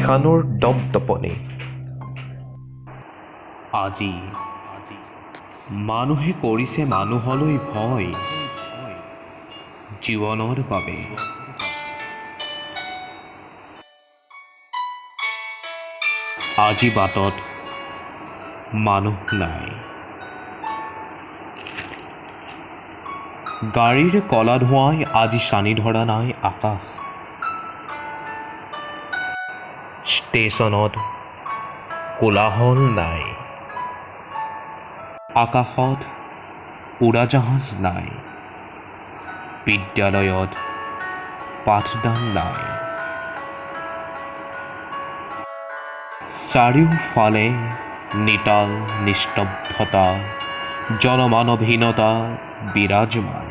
বিষাণুৰ দপদপনি। আজি মানুহে কৰিছে মানুহলৈ ভয় জীৱনৰ বাবে। আজি বাটত মানুহ নাই। গাড়ীৰ কলা ধোঁৱাই আজি ছানি ধৰা নাই আকাশ। ষ্টেচনত কোলাহল নাই। আকাশত উৰাজাহাজ নাই। বিদ্যালয়ত পাঠদান নাই। চাৰিওফালে নিতাল নিস্তব্ধতা, জনমানৱহীনতা বিৰাজমান।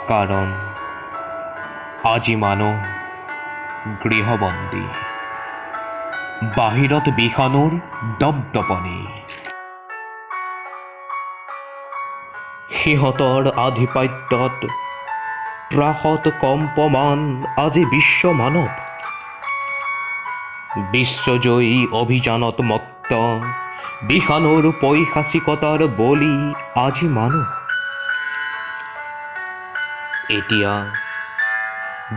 কাৰণ আজি মানুহ গৃহবন্দী। বাহিৰত বিষাণুৰ দপদপনি। সিহঁতৰ আধিপত্যত ত্ৰাসত কম্পমান আজি বিশ্ব মানৱ। বিশ্বজয়ী অভিযানত মত্ত বিষাণুৰ পৈশাচিকতাৰ বলি আজি মানুহ। এতিয়া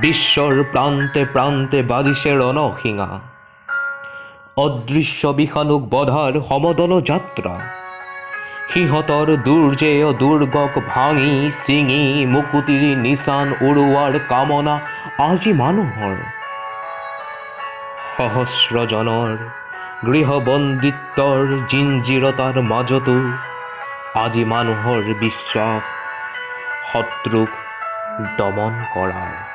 বিশ্বৰ প্ৰান্তে প্ৰান্তে বাজিছে ৰণশিঙা। অদৃশ্য বিষাণুক বধাৰ সমদল যাত্ৰা। সিহঁতৰ দুৰ্জেয় দুৰ্গক ভাঙি ছিঙি মুকুতিৰ নিচান উৰুৱাৰ কামনা আজি মানুহৰ। সহস্ৰজনৰ গৃহবন্দীত্বৰ জিঞ্জিৰতাৰ মাজতো আজি মানুহৰ বিশ্বাস শত্ৰুক দমন কৰাৰ।